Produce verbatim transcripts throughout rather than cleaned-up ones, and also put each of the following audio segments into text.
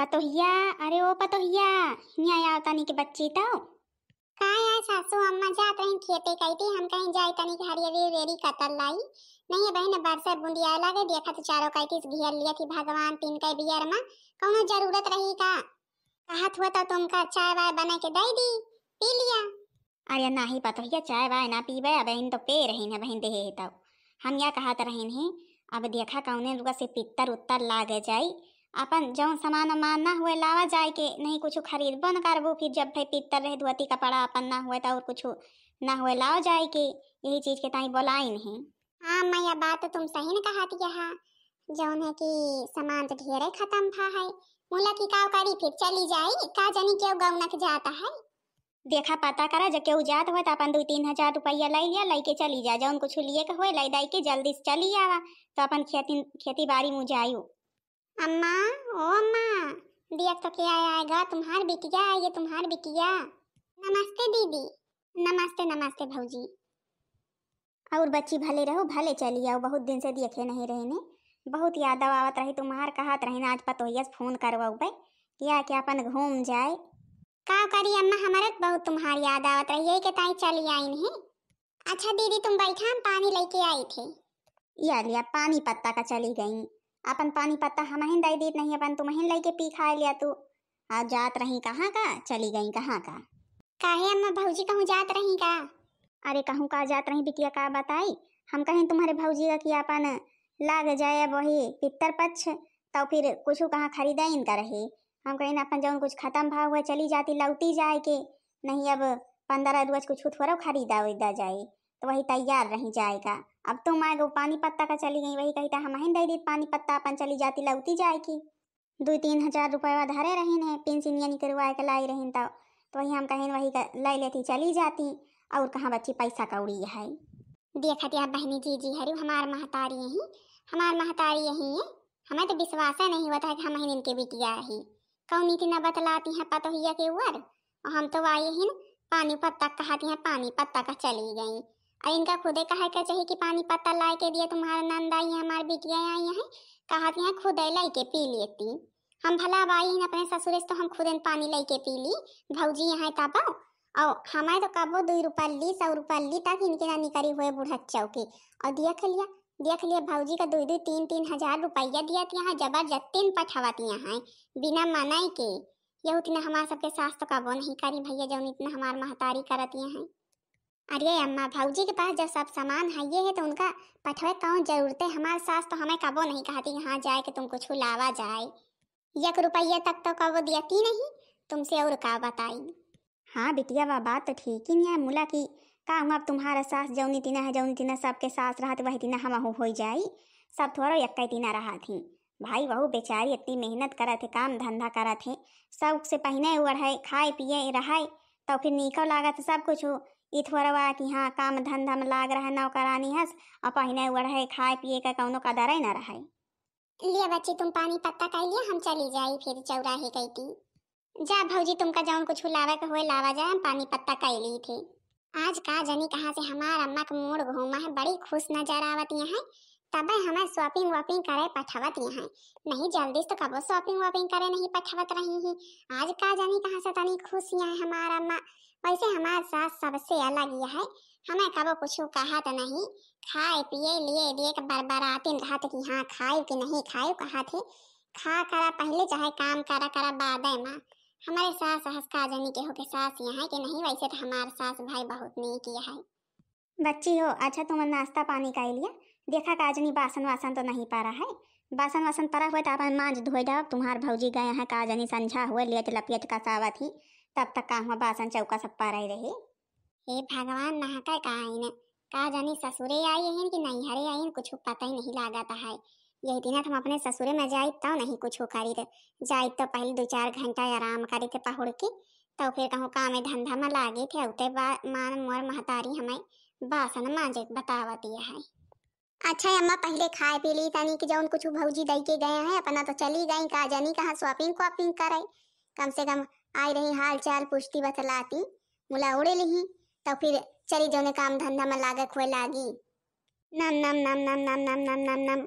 पतोहिया, अरे ओ पतोहिया, हियाँ आओ तनी के बच्ची तो। का है सासू अम्मा, जात रही खेते कइती, हम कहीं जाई तनी के हरियरी उरियरी कतर लाई। नहीं बहिन, बरसे बुंदिया लागे, देखा तो चारों कइती से घेर लिया थी भगवान तीन के बियर मा, कौनो जरूरत रही का? कहत हुआ तो तुमका चाय वाय बना के दे दी, पी लिया। अरे नाही पतोहिया, चाय वाय ना पीबे, अब इन तो पे रहीन है बहिन देहे है तब। हम या कहत रहीन है, अब देखा कौने लुगा से पित्तर उत्तर लागे जाई, अपन जौन सामान उमान ना हुए लावा जाए के, नहीं कुछ खरीदबो न करबो, फिर जब भाई पित्तर रहे धोती कपड़ा अपन ना हुए तो और कुछ ना हुए लावा जाए के, यही चीज के ताई बोलाइन है। हाँ मैया, बात तो तुम सही न कहत यहा, जौन है कि सामान तो ढेरे खत्म भा है, मुला की काव करी फिर चली जाई, का जानी केव गौनक जाता है। देखा पता करा, जो केहू जात होए तो अपन दुई तीन हजार रुपया लाई लिया, लाई के चली जा, जौन कुछ लिए के होए लाई दाई के जल्दी से चली आवा, तो अपन खेती, खेती बारी में जायु। अम्मा, ओ अम्मा, देख तो के आया है गा, तुम्हार बिटिया आई है, तुम्हार बिटिया। नमस्ते दीदी। नमस्ते, नमस्ते भौजी। और बच्ची भले रहो, भले चली आओ, बहुत दिन से देखे नहीं रहने, बहुत याद आवत रही तुम्हार, कहत रही ना आज पतोहिया से फोन करवाउबे, किया कि अपन घूम जाए। का करी अम्मा, हमारे तो बहुत तुम्हार याद आवत रही, यही के ताई चली आइन है। अच्छा दीदी तुम बैठा, हम पानी लेके आई थे। या लिया पानी पत्ता का चली गई, अपन पानी पत्ता हमहिन दे दीत नहीं, अपन तुमहिन लेके पी खाए लिया तू। आ जात रही कहाँ का, चली गई कहाँ का? काहे अम्मा, भौजी कहूँ जात रही का? अरे कहूँ का जात रही बिटिया, का बताई, हम कहीं तुम्हारे भौजी का कि अपन लाग जाए अब वही पितर पक्ष, तो फिर कुछ कहाँ खरीदा इनका रहे। हम कहीं अपन जौन कुछ खत्म भाव हुआ चली जाती लौटी जाए के, नहीं अब पंद्रह रोज कुछ थोड़ा खरीदा उरीदा जाए, तो वही तैयार रही जाए का। अब तुम आए गो पानी पत्ता का चली गई, वही कही था हमहिन दे दी पानी पत्ता, अपन चली जाती लौटी जाए की। दुई तीन हजार रुपया धरे रहीन है, पेंशनिया निकलवाए के लाई रहीन तब, तो वही हम कहेन वही का लै लेती चली जाती, और कहाँ बच्ची पैसा कौड़ी है। देखत या बहनी जीजी हरी हमार महतारी यही, हमार महतारी यही है, हमें तो विश्वास नहीं होता है कि हम इनके बिटिया ही। कौन इतना बतलाती हैं पतोहिया के ऊपर, और हम तो आई हिन पानी पत्ता कहती हैं, पानी पत्ता का चली गई। और इनका खुदे कहे के चाहिए कि पानी पत्ता लाई के दिए तुम्हारे नंद आई हैं, हमार बिटिया आई हैं, कहती हैं खुदे लाई के पी लेती। हम भला अब आई हिन अपने ससुरे से तो हम खुदे पानी लाई के पी ली, भौजी यहाँ तब। और हमारे तो कबो दुई रुपल्ली, सौ रुपल्ली तक इनके ना निकरी हुए बुढ़च्चौ के। और देख लिया, देख लिया भौजी का दुई दुई तीन तीन हजार रुपया दियत यहाँ, जबरदस्ती पठवत यहाँ, बिना मनाई के। यह उतना हमार सबके सास तो कबो नहीं करी भैया, जौन इतना हमार महतारी करत यहाँ। अरे अम्मा, भौजी के पास जब सब सामान है ये है तो उनका पठवे कौन जरूरत है? हमार सास तो हमें कबो नहीं कहती कि हाँ जाए के तुम कुछ लावा जाए। एक रुपया तक तो कबो दियती नहीं, तुमसे और का बताई। हाँ बिटिया, बा बात तो ठीक ही नहीं है मुला की। का हुआ अब तुम्हारा सास जौनी तिना है, जौनी तिना सबके सास रहत वही तिना हमहू हो जाई। सब थोड़ा एक तिना रहत ही। भाई बहू बेचारी इतनी मेहनत करत है, काम धंधा करत है, शौक से पहिने ओढ़े, खाए पिए रहे, तो फिर नीको लागत है सब कुछ। ई थोड़ा बा कि हाँ काम धंधा में लाग रहे नौकरानी हस, और पहिने ओढ़े खाए पिए का कौनो कदर ही ना रहे। लिया बच्ची तुम पानी पत्ता कर लिया, हम चली जाई फिर चौराहे कइती। जा भौजी, तुमका जौन कुछ लावे के होए लावा जाए, हम पानी पत्ता कइ ली थे। आज का जानी कहाँ से हमार अम्मा के मूड घूमा है, बड़ी खुश नजर आवत यहाँ। तबे हमें shopping वॉपिंग करे पठवत यहाँ, नहीं जल्दी से तो कबो shopping वॉपिंग करे नहीं पठवत रही ही। आज का जानी कहाँ से तनी खुश यहाँ है हमार अम्मा। वैसे हमार सास सबसे अलग यह है, हमें कबो कुछ कहत नहीं, खाए पिए लिए लिए के बरबरातिन रहत कि हाँ खायु कि नहीं खायु कहत है। खा करा पहले, चाहे काम करा करा बादे मा। हमारे सास हस का जनी केहू के सास यहाँ के नहीं, वैसे तो हमार सास भाई बहुत नीक यहाँ है। बच्ची हो, अच्छा तुम नाश्ता पानी कर लिया, देखा का जनी बासन वासन तो नहीं पड़ा है, बासन वासन पड़ा हुआ तो अपन मांज धोए जाओ। तुम्हार भौजी गए हैं का जनी संझा हुए लेट लपेट का सावत ही, तब तक का हुआ बासन चौका सब पड़ा ही रहे। हे भगवान, नहका का आइन, का जानी ससुरे आई हइन कि नैहरे आइन, कुछ पता ही नहीं लागत है। यही दिन हम अपने ससुरे में जाई तो नहीं कुछ करी, जाई तो पहले दो चार घंटा आराम करी थे पहुड़ के, तो फिर कहूँ काम धंधा में लागे थे, उते बा-, मान मोर महतारी हमें बासन मांजे के बतावती है। अच्छा अम्मा, पहले खाए पी ली तनी कि जौन कुछ भौजी दई के गए हैं, अपना तो चली गई, का जानी कहाँ shopping वॉपिंग करे। कम से कम आई रही हाल चाल पूछती बतलाती, मुला उड़े लिही, तो फिर चली जौने काम धंधा में लागे खोए लागी। नम नम नम नम नम नम नम नम नम।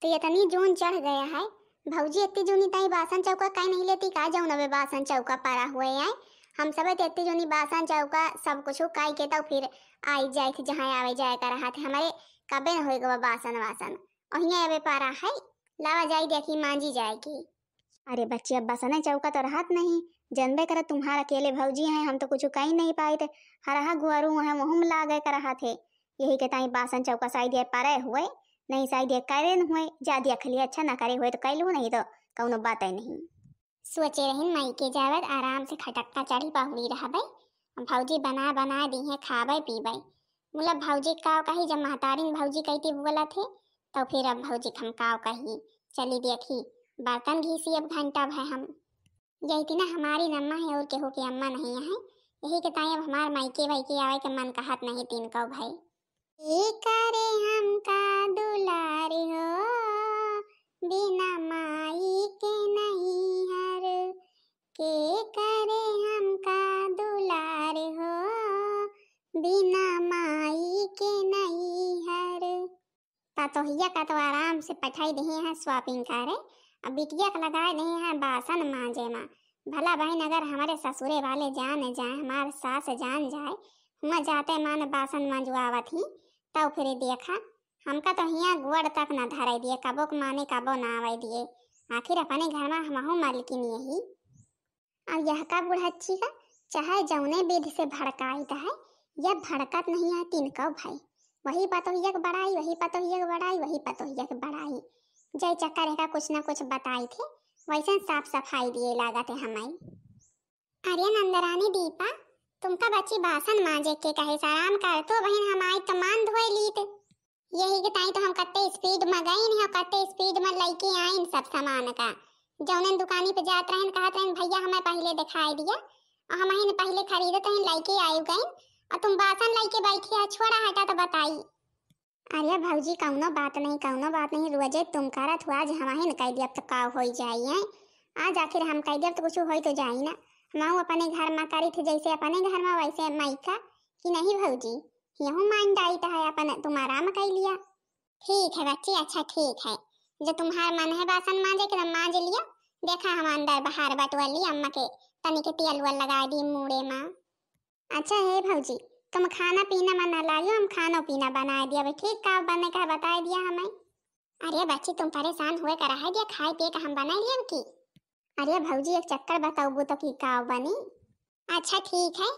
तो ये तनी जून चढ़ गया है, भौजी, इतनी जूनी ताई बासन चौका काई नहीं लेती का, जौन अबे बासन चौका परा हुए आए? हम सब तो इतनी जूनी बासन चौका सब कुछ काई के तौ फिर आई जाए थे, जहाँ आवे जाए का रहा थे। हमारे कबे न होए गवा बासन वासन, ओहिया अबे परा है, लावा जाई देखी मांजी जाए की। अरे बच्ची, अब बसने चौका तो रहत नहीं, जनबे करत तुम्हार अकेले भौजी हैं, हम तो कुछ कही नहीं पाइत। हरहा गुआरू हैं, वहू में लागे का रहा थे। यही के ताई बासन चौका साइड ये परे हुए, नहीं साइड ये करे न हुए, जा दिया खली अच्छा ना करे हुए तो कैलू, नहीं तो कौनो बात ही नहीं। सोचे रहिन माई के जावत आराम से खटक्का चढ़ी पहुड़ी रहबे, भौजी बना बना दी है खाबे पीबे। मुला भौजी का कही, जब महतारिन भौजी कहती बोला थे तो फिर अब भौजी हम का कही। चली देखी बर्तन घीसी, अब घंटा भय हम। यही तीना हमारी अम्मा है और केहू के अम्मा नहीं है। यही के ताई अब हमार मायके वायके आवे के मन कहत नहीं तीन कौ भाई। के करे हमका दुलार हो, बिना माई के नहीं हर। के करे हमका दुलार हो, बिना माई के नहीं हर। पतोहिया का तो आराम से पठाई देहे हैं shopping करे, अब बिटिया का लगाए देहे हैं बासन मांजे मा। भला बहिन, अगर हमारे ससुरे वाले जान जाए, हमार सास जान जाए, हुआ जाते मान बासन मंजवावत ही, तब फिर देखा, हमका तो हियाँ गोड़ तक ना धराई दिए, कबो के माने कबो ना आवे दिए। आखिर अपने घर मा हमहू मलकिन यही। अब यह का बुढ़च्ची का चाहे जौने विधि से भड़काइत है, यह भड़कत नहीं है तीन कौ भाई। वही पतोहिया के बड़ाई, वही पतोहिया के बड़ाई, वही पतोहिया के बड़ाई। जय चक्कर है का कुछ ना कुछ बताई थे, वैसे साफ सफाई दिए लागत है हमाई। अरे नंदरानी दीपा, तुमका बच्ची बासन मांजे के कहे, आराम कर तो बहिन, हम आई तो मान धोए लीत। यही के ताई तो हम कत्ते speed में गइन है, कत्ते speed में लइके आइन सब सामान का। जौने दुकानी पे जात रहन, कहत रहन, "भैया, हमें पहिले दिखाई दिया," और हम ही पहिले खरीदत रहन, लइके आयु गइन, और तुम बासन लइके बैठी है, छोड़ा हटा तो बताई। अरे भौजी, कौनो बात नहीं, कौनो बात नहीं, रोजे तुम करत हो, आज हम ही न कह दिया, अब तो का होई जाई है। आज आखिर हम कह दिया, अब तो कुछ होई तो जाई ना। हम अपने घर में करी थे, जैसे अपने घर में वैसे मायका, कि नहीं भौजी? यहू मान जाइत है, अपन तुम आराम कर लिया। ठीक है बच्ची, अच्छा ठीक है, जो तुम्हार मन है बासन मांजे के तो मांज लिया। देखा हम अंदर बाहर बटुआ ली, अम्मा के तनी के तेल वेल लगा दी मूड़े मा। अच्छा हे भौजी, तुम खाना पीना मा ना लागियो, हम खानो पीना बनाए दिया, ठीक का बने का बताए दिया हमें। अरे बच्ची, तुम परेशान हुए का रह दिया, खाए पिए का हम बनाए लिया की। अरे भौजी, एक चक्कर बताओ तो की का बनी। अच्छा ठीक है,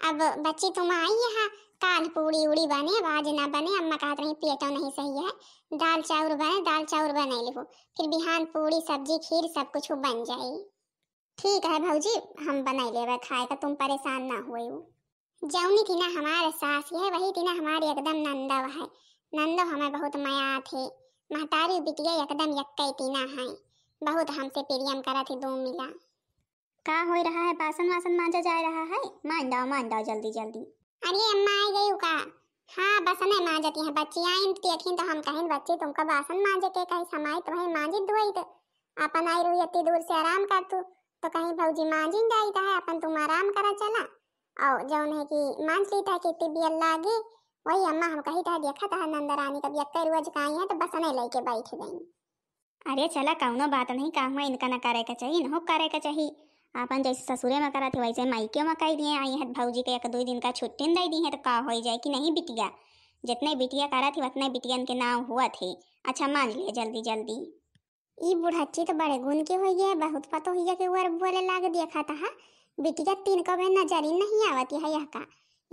अब बच्ची तुम आई यहाँ, काल पूड़ी उड़ी बने, अब आज ना बने, अम्मा कहत रही पेटो नहीं सही है, दाल चाउर बने, दाल चाउर बने लिहो, फिर बिहान पूड़ी सब्जी खीर सब कुछ बन जाई। ठीक है भौजी, हम बनाई लेवे खाए का, तुम परेशान ना हुए। जौनी तीना हमार सास है, वही तीना हमारी एकदम नंदव है। नंदव हमें बहुत मया थे, महतारी बिटिया एकदम यक्के तीना है, बहुत हमसे प्रियम करत ही दो मिला। का होई रहा है? बासन वासन मांजा जाए रहा है? मान जाओ, मान जाओ जल्दी जल्दी। अरे अम्मा, आई गई का? हाँ, बसने मांजती है बच्ची। आइन देखिन तो हम कहिन, "बच्ची, तुमका बासन मांजे के कहे समाई तो वही मांजित धोइत।" अपन आई रही इतनी दूर से आराम कर तू, तो कहीं भौजी मांजिन जाइत है, अपन तुम आराम करा चला। और जौन है कि मांज लीत है कि इतनी बियल लागे, वही अम्मा हम कही था, "देखा था नंदरानी कब यक्के रोज का आई है तो बसने लेके बैठ गई।" अरे चला, कौनो बात नहीं, काम में इनका ना करे के चाही, इनहो करे के चाही। आपन जैसे ससुरे में करत ही, वैसे मायके में कह दिए, आई है भौजी के एक दो दिन का छुट्टी न दे दी है, तो का हो जाए कि नहीं बिटिया, जितने बिटिया करत ही, उतने बिटियन के नाव हुआ थे। अच्छा, मांज लिए जल्दी जल्दी। ई बुढ़च्ची तो बड़े गुण के होई है, बहुत पतोहिया के ऊपर बोले लाग दिया खाता है। बिटिया तीन कबे नजरी नहीं आवती है यह का।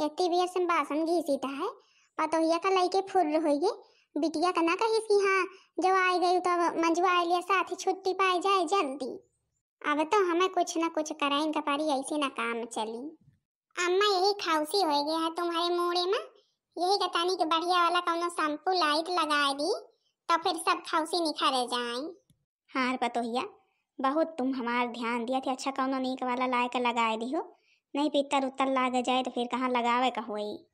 एती बेर से बासन घीसित है, पतोहिया का लइके फुर्र होइए। बिटिया का ना कहिस कि हाँ, जब आए गई तब मंजवा लिया, साथ ही छुट्टी पाए जाए जल्दी। अब तो हमें कुछ न कुछ कराइन का पड़ी, ऐसे ना काम चली। अम्मा, यही खौसी हो गया है तुम्हारे मूड़े में, यही का तनी के बढ़िया वाला कौनो shampoo light लगाए दी, तो फिर सब खौसी निखरे जाए। हाँ रे पतोहिया, बहुत तुम हमार ध्यान दिया थे, अच्छा कौनो नीक वाला लाए के लगाए दिहो, नहीं पित्तर उत्तर लाग जाए तो फिर कहाँ लगावे का होई।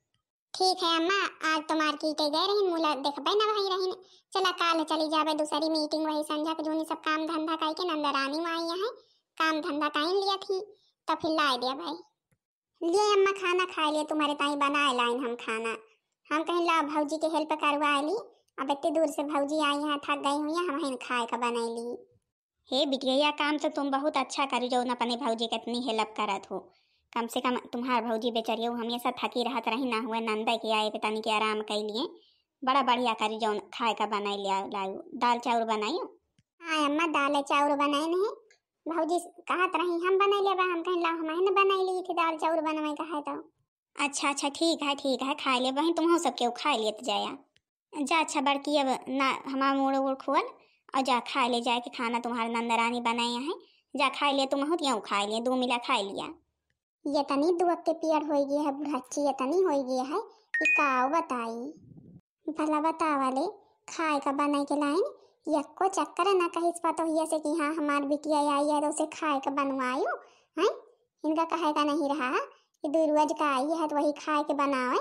ठीक है अम्मा, आज तो market गए रही, मुला देखबे ना भाई रही। चला काल चली जाबे दूसरी meeting, वही संझा के जूनी सब काम धंधा करके नंदरानी माँ आई है, काम धंधा कर लिया थी, तो फिर लाए दिया भाई। लिए अम्मा खाना खाए लिए, तुम्हारे ताई बनाए लाइन हम खाना। हम कहीं ला भौजी के help करवा ली, अब इतनी दूर से भौजी आई हैं, थक गई हुई हैं, हम हिन खाए का बनाई ली। हे बिटिया, यह काम तो तुम बहुत अच्छा करी, जौन अपने भौजी के इतनी help करत हो। कम से कम तुम्हार भौजी बेचारी हमेशा थकी रहत रही, ना हुए नंदे के आए पे तनी के आराम कइ लिए। बड़ा बढ़िया करी, जौन खाए का बनाई ले आयो, लायो। दाल चाउर बनायो? हाँ अम्मा, दाल चाउर बनाए नहीं। भौजी कहत रही हम बनाई लेबा, हम कहीं लाओ हम ही न बनाई ली थी, दाल चाउर बनवाए का है तो। अच्छा, अच्छा, ठीक है, ठीक है, खाए ले बहिन, तुमहू सब केहू खाए लेत जाया। जा, अच्छा बड़की, अब ना हमार मूड़ उड़ खुअल, और जा खाए ले जाए के खाना तुम्हार नंदरानी बनाए हैं, जा खाए ले, तुमहू तियऊ खाए ले, दू मिला खाए लिया। ये तनी दुख के पियर होई गई है बुढ़च्ची, ये तनी होई गई है, ई का बताई। भला बतावा ले, खाए का बनाए के लाइन, यक्को चक्कर ना कहिस पतोहिया से कि हाँ हमार बिटिया आई है तो उसे खाए का बनवायो, हैं? इनका कहे का नहीं रहा कि दू रोज का आई है तो वही खाए के बनावे।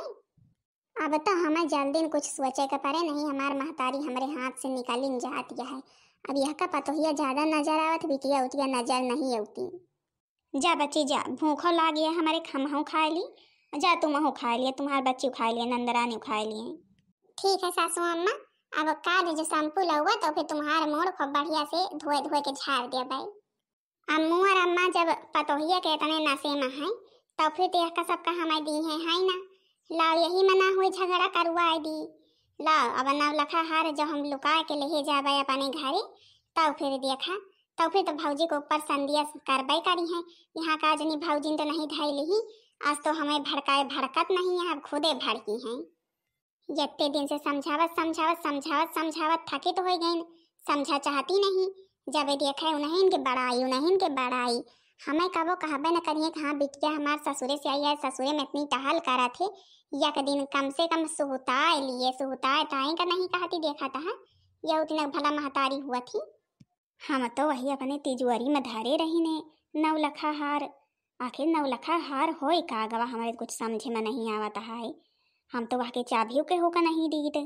अब तो हमें जल्दी न कुछ सोचे के पड़े, नहीं हमार महतारी हमरे हाथ से निकलिन जात है। अब यह का पतोहिया ज्यादा नजर आवत, बिटिया उटिया नजर नहीं आवती। जा बच्ची जा, भूखो लागी है हमरे, हमहू खाए ली, जा तुमहू खाए लिए, तुम्हार बच्ची खाए लिए, नंदरानी खाए लिए। ठीक है सासू अम्मा, अब काज जो संपू लउआ तो फिर तुम्हार मूड़ खूब बढ़िया से धोए धोए के झाड़ देबै। अम्मू और अम्मा जब पतोहिया के इतने नशे में हैं, तब फिर तो यह का सबका हमें दी है, है ना? लाओ, यही में ना हुए झगड़ा करवाए दी। लाओ, अब नवलखा हार जो हम लुका के लेहे जाबे अपने घरे, तब फिर देखा, तब फिर तो भौजी के ऊपर संदेश करबे करी है। यहाँ का जनी भौजी तो नहीं धैली ही, आज तो हमें भड़काए भड़कत नहीं है, अब खुदे भड़की हैं। यत्ते दिन से समझावत, समझावत, समझावत, समझावत थकित होइ गइन। समझा चाहती नहीं। जब देखे उन्हीं के बड़ाई, उन्हीं के बड़ाई। हमें कबो कहबे न करिए कि हाँ बिटिया हमार ससुरे से आई है, ससुरे में इतनी टहल करत है। एक दिन कम से कम सुहताए लिए, सुहताए ताई का नहीं कहती देखा था। यह उतने भला महतारी हुआ थी। हम तो वही अपने तिजोरी में धरे रही ने नवलखा हार। आखिर नवलखा हार होए का गवा, हमरे कुछ समझे में नहीं आवत है। हम तो वह के चाबियों के होकर नहीं दीत।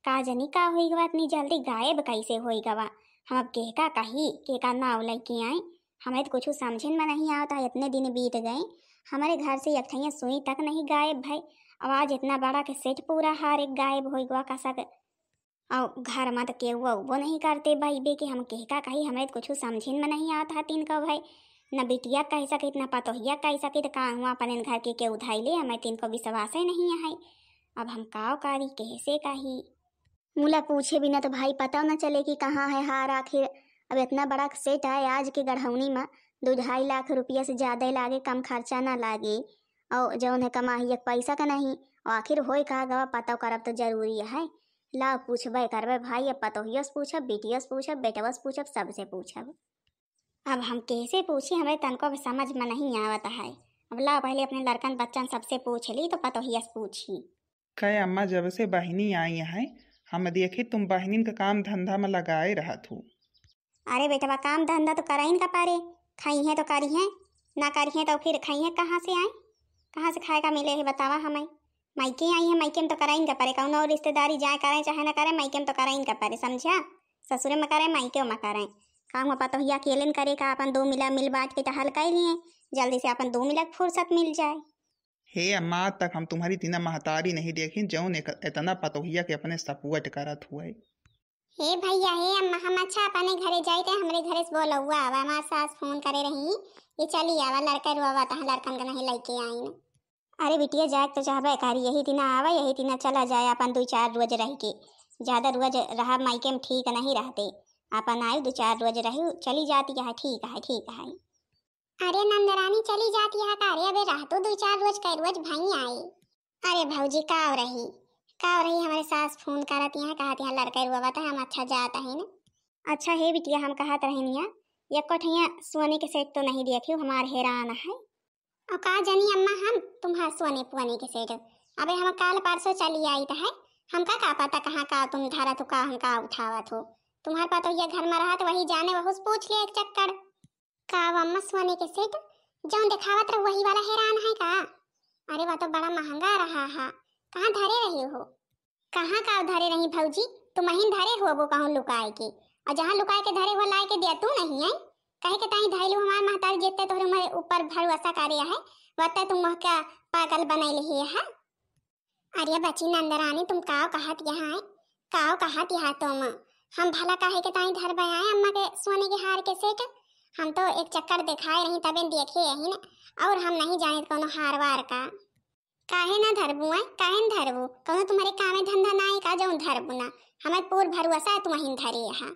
का जनी का होई गवा, इतनी जल्दी गायब कैसे होई गवा? हम अब केहका कही, केहका नाव लेके आए? हमें तो कुछ समझे में नहीं आवत है। इतने दिन बीत गए, हमारे घर से एक ठैया सुई तक नहीं गायब भई। अब आज इतना बड़ा के सेट पूरा हार एक गायब होई गवा कसक। और घर में तो केहू अउबो नहीं करते बइबे कि हम केहका कही, हमें तो कुछ समझिन में नहीं आवत है तीन को भाई। न बिटिया कह सकित, न पतोहिया कह सकित, का हुआ अपने घर के केहू धइले, हमें तीन को विश्वास ही नहीं है। अब हम काव करी, कैसे कही? मुला पूछे बिना तो भाई पता न चले कि कहाँ है हार आखिर। अब इतना बड़ा सेट है आज के गढ़ौनी में, दो ढाई लाख रुपया से ज्यादा लागे, कम खर्चा ना लागे। और जौन है कमाही एक पैसा का नहीं, और आखिर होए का गवा पता करब तो जरूरी है। लाओ पूछबे करबे भाई, अब पतोहियो से पूछब, बिटियो से पूछब, बेटवा से पूछब, सबसे पूछब। अब हम कैसे पूछी, हमरे तनको भी समझ में नहीं आवत है। अब लाओ पहले अपने लड़कन बच्चन सबसे पूछ ली तो पतोहिया से पूछी। कै अम्मा, जब से बहिनी आई हैं, हम देखी तुम बहिनिन के काम धंधा में लगाए रहत हो। अरे बेटवा, काम धंधा तो करइन का पारे, खइहें तो करिहें, ना करिहें तो फिर खइहें कहाँ से आए? कहाँ से खाए का मिले है बतावा हमें? मायके आई है, मायके में तो करइन का पारे, कौनो रिश्तेदारी जाए करें चाहे ना करें, मायके में तो करइन का पारे, समझा? ससुरे में करें, मायके में करें, काम हुआ पतोहिया अकेले न करे का, अपन दो मिला मिल बांट के टहल कर लिए, जल्दी से अपन दो मिला के फुर्सत मिल जाए। हे अम्मा, आज तक हम तुम्हारी इतना महतारी नहीं देखी, जौन एक, इतना पतोहिया के अपने सपोर्ट करत हुए। हे भैया, हे अम्मा, हम अच्छा अपने घरे जाइत है, हमरे घरे से बोलौआ आवा, हमार सास फोन करे रही, ये चली आवा, लड़का रोवा तहाँ लड़कन के नहीं लेके आइन। अरे बिटिया, जाए तो चाहबे करी, यही दिना आवा, यही दिना चला जाए, अपन दो चार रोज रह के, ज्यादा रोज रहा मायके में ठीक नहीं रहते, अपन आयु दो चार रोज रही, चली जाती है, ठीक है, ठीक है। अरे नंदरानी चली जाती है का रे? अबे रह तो दो चार रोज, कै रोज भई आए। अरे भौजी, काव रही, काव रही, हमरे सास फोन करत यहाँ, कहत यहाँ लड़के रोवत है, हम अच्छा जात है न। अच्छा हे बिटिया, हम कहत रहनिया, एको ठैया सोने के सेट तो नहीं देखियो, हमार हैरान है। और का जानी अम्मा, हम तुम्हार सोने पुआने के सेट, अबे हम काल परसों चली आइत है, हमका का पता कहाँ का तुम धरत हो, का हम का उठावत हो। तुम्हार पतोहिया घर में रहत, वही जाने, वहू से पूछ लिया एक चक्कर। का वो अम्मा सोने के सेट जौन देखावत रहो वही वाला हैरान है का? अरे वह तो बड़ा महंगा रहा है, कहाँ धरे रही हो? कहाँ का धरे रही भौजी, तुम ही धरे हो वो कहूँ लुकाए के, और जहाँ लुकाए के धरे हो लाए के दिया तू नहीं है, कहे के ताई धैलू हमार महतारी जितने तोहरे हमारे ऊपर भरोसा करे है, वत्ते तुम वह का पागल बनाई लिही है। अरे बची नंदरानी, तुम काव कहत यहाँ है, काव कहत यहाँ तुम? हम भला काहे के ताई धरबे आए अम्मा के सोने के हार के सेट? हम तो एक चक्कर देखाए रही तबे देखे यही न, और हम नहीं जाने कौनो हार वार का। काहे ना धरबू आए, काहे न धरबू? कौनो तुम्हारे कामे धंधा ना है का जौन धरबू ना? हमें पूर भरोसा है तुम वहीं धरे यहाँ।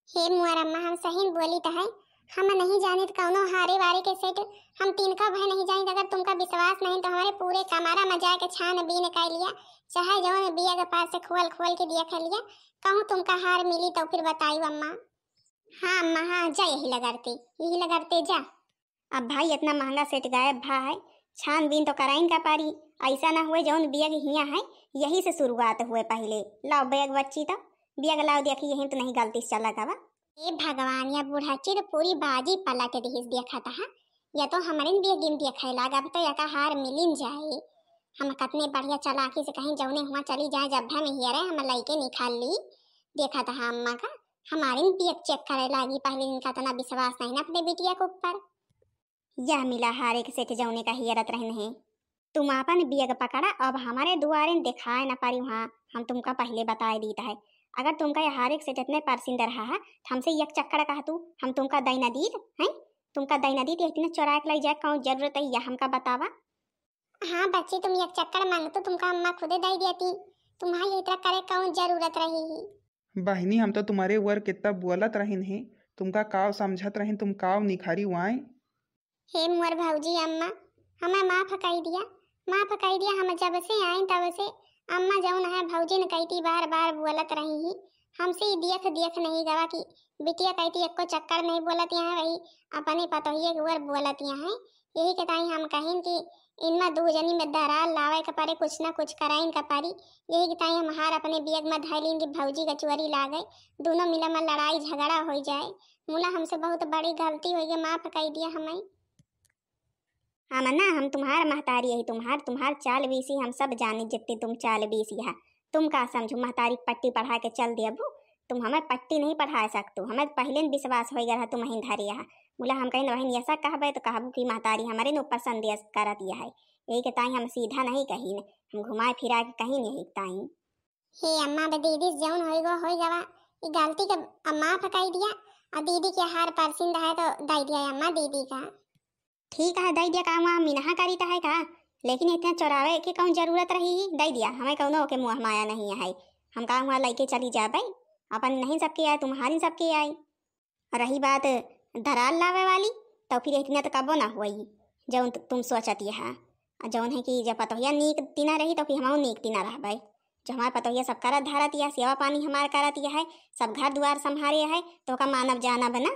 हे मुअर अम्मा, हम सही बोली त है, हम नहीं जानित कौनो हारे वारे के सेट। हम तिनका भय नहीं जानित। अगर तुमका विश्वास नहीं तो हमारे पूरे कमरा में जाके छानबीन कर लिया, चाहे जौन बिया के पास से खोल खोल के दिया कर लिया, कहूँ तुमका हार मिली तो फिर बताई अम्मा। हाँ अम्मा, हाँ, जा यही लगरते, यही लगरते जा। अब भाई इतना महंगा सेट गायब भा है, छानबीन तो कराइन का पारी। ऐसा ना हुए जौन बियग हिया है यही से शुरुआत हुए पहले। लाओ बैग बच्ची तो, बियग लाओ, देखी यही तो नहीं गलती से चला गवा। ए भगवान, या बूढ़ा चिर पूरी बाजी पलट दिहिस देखा था। या तो हमरिन बियगिन देखे लाग, अब तो यका हार मिलिन जाए। हम कतने बढ़िया चालाकी से कहीं जौने हुआ चली जाए, जब हम हियरे हम लइके निकाल ली। देखा था अम्मा का, हमारिन बियग चेक करे लागी, पहले इनका इतना विश्वास नहीं ना अपने बिटिया के ऊपर। यह मिला हारे के सेठ जौने का हियरत रहन है। तुम आपन बियग पकड़ा, अब हमारे दुआरे देखाए न पारी वहाँ, हम तुमका पहले बताए दीत है। अगर तुमका यह हारे के सेठ इतने परसिंद रहा है, तो हमसे एक चक्कर कहा तू, हम तुमका दई न दीत, हैं? तुमका दई न दीत, इतने चोराए के लाई जाए, कौन जरूरत है, यह हमका बतावा। हाँ बच्ची, तुम एक चक्कर मांगतू, तुमका अम्मा खुदे दई देती, तुम्हारी यही तरह करे कौन जरूरत रही ही? बहिनी, हम तो तुम्हारे वर कितना बोलत रहिन है, तुमका काव समझत रहिन, तुम काव निखारी वाए। हे मोर भौजी अम्मा, हमें माफ कई दिया, माफ कई दिया। हम जब से आए तब से अम्मा जौन है भौजी न कहती बार बार बोलत रही ही, हमसे ही देख देख नहीं गवा कि बिटिया कहती एको चक्कर नहीं बोलत यहाँ वही अपने पतोहिए के वर बोलत यहाँ है। यही के ताई हम कहिन कि इनमा दू जनी में दरार लावे के परे, कुछ ना कुछ कराइन के परी। यही के ताई हम हार अपने बियग में धैलिन कि भौजी का चोरी लागे, दोनों मिला में लड़ाई झगड़ा हो जाए। मुला हमसे बहुत बड़ी गलती हो गई, माफ कई दिया हमें। हम ना, हम तुम्हार महतारी यही, तुम्हार, तुम्हार चाल बीसी हम सब जानी, जितनी तुम चाल बीसी है। तुम का समझू, महतारी पट्टी पढ़ा के चल देबू? तुम हमें पट्टी नहीं पढ़ा सकतू, हमें पहले न विश्वास हो गया रहा तुम वहीं धरे यहाँ। मुला हम कहीं वहीं ऐसा कहबे तो कहबू कि महतारी हमारे न ऊपर संदेश करत यह है, यही के ताई हम सीधा नहीं कही न, हम घुमाए फिरा के कहीं नहीं ताई। हे अम्मा, बे दीदी जौन होई गो होई गवा, ई गलती के अब माफ कई दिया। और दीदी के हार परसिंद है तो दई दिया अम्मा दीदी का। ठीक है, दई दिया का वहाँ मिनहा करी है का, लेकिन इतना चोरावे के कौन जरूरत रही ही? दई दिया, हमें कौनो के मुँह माया नहीं है, हम का वहाँ लइके चली जाबे, अपन नहीं सबके आए, तुम्हारी सबके आए। रही बात दरार लावे वाली, तो फिर इतना तो कबो ना हुई, जौन तु-, तुम सोचत यह। आ जौन है कि जब पतोहिया नीक तिना रही, तो फिर हमहू नीक तिना रहबे। जो हमार पतोहिया सब करत धरत यह, सेवा पानी हमार करत यह है, सब घर दुआर संभारे है, तो का मानब जानब ना।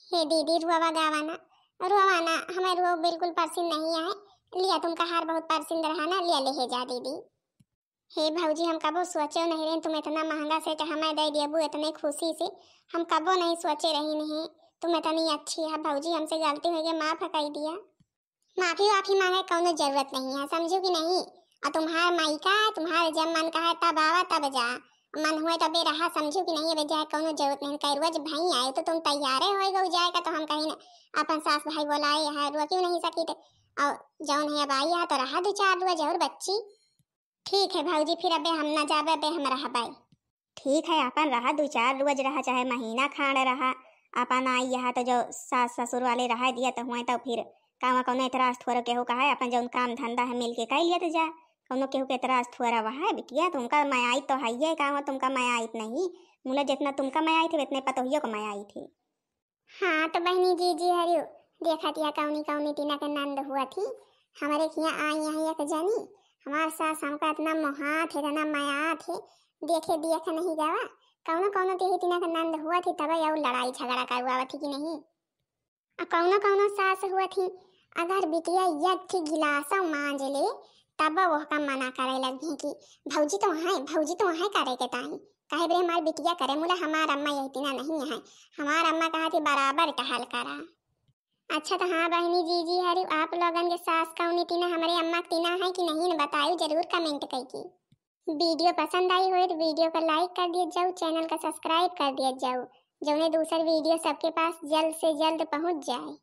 हे दीदी, रुआवा गावा ना, रुआवा ना, हमें रुआ बिल्कुल परसिन नहीं है। लिया, तुमका हार बहुत परसिन रहा ना, लिया, ले जा दीदी। हे भौजी, हम कबो सोचे नहीं रहे तुम इतना महंगा सेट हमें दे देबू इतने खुशी से। हम कबो नहीं सोचे रही नहीं तुम इतनी अच्छी है भौजी, हमसे गलती हो गई, माफ कर दिया। माफी वाफी मांगे कौनो जरूरत नहीं है, समझू कि नहीं? और तुम्हार माई का, तुम्हार जब मन का है तब आवा तब जा, मन हुए तबे रहा, समझू कि नहीं? अब जाए कौनो जरूरत नहीं, कई रोज भाई आए तो तुम तैयारे हो गो जाए का, तो हम कहीं न अपन सास भाई बोलाए है, रुआ क्यों नहीं सकी थे? और जौन है अब आई है तो रहा दो चार रोज और बच्ची। ठीक है भौजी, फिर अबे हम ना जाबे, अबे हम रहबे। ठीक है, अपन रहा, दो चार रोज रहा, चाहे महीना खांड रहा, अपन आई यहाँ तो जो सास ससुर वाले रहा दिया तो हुए, तो फिर का वहाँ कौनो एतराज थोड़ा केहू का है, अपन जौन काम धंधा है मिल के कर लिया तो जा, कौनो केहू के एतराज थोड़ा वह है बिटिया, तुमका मयाइत तो है ये, का वहाँ तुमका मयाइत नहीं, मुला जितना तुमका मयाइत है उतने पतोहियों को मयाइत है। हाँ, तो बहिनी जीजी हरियो, देखत या कौनी कौनी टीना के नंद हुआ थी। हमरे हियाँ आई यहाँ एक जनी, हमार सास हमका इतना मोहात है, इतना मयात है, देखे देख नहीं गवा। कौनो कौनो तेही टीना के नंद हुआ थी, तब और लड़ाई झगड़ा करवावत थी कि नहीं। आ कौनो कौनो सास हुआ थी, अगर बिटिया एक थी गिलासा मांज ले, तब वह का मना करे लगी कि भौजी तो वहाँ, भौजी तो वहाँ करे के ताई। काहे बरे हमार बिटिया करे, मुला हमार अम्मा यही टीना नहीं है। हमार अम्मा कहा थी बराबर टहल करा। अच्छा तो हाँ बहिनी जीजी हरी, आप लोगन के सास कौनी टीना हमरे अम्मा के टीना है कि नहीं न, बतायू जरूर comment करके। वीडियो पसंद आई होए तो वीडियो को like कर दिया जाओ, channel का subscribe कर दिया जाओ, जौने दूसर वीडियो सबके पास जल्द से जल्द पहुँच जाए।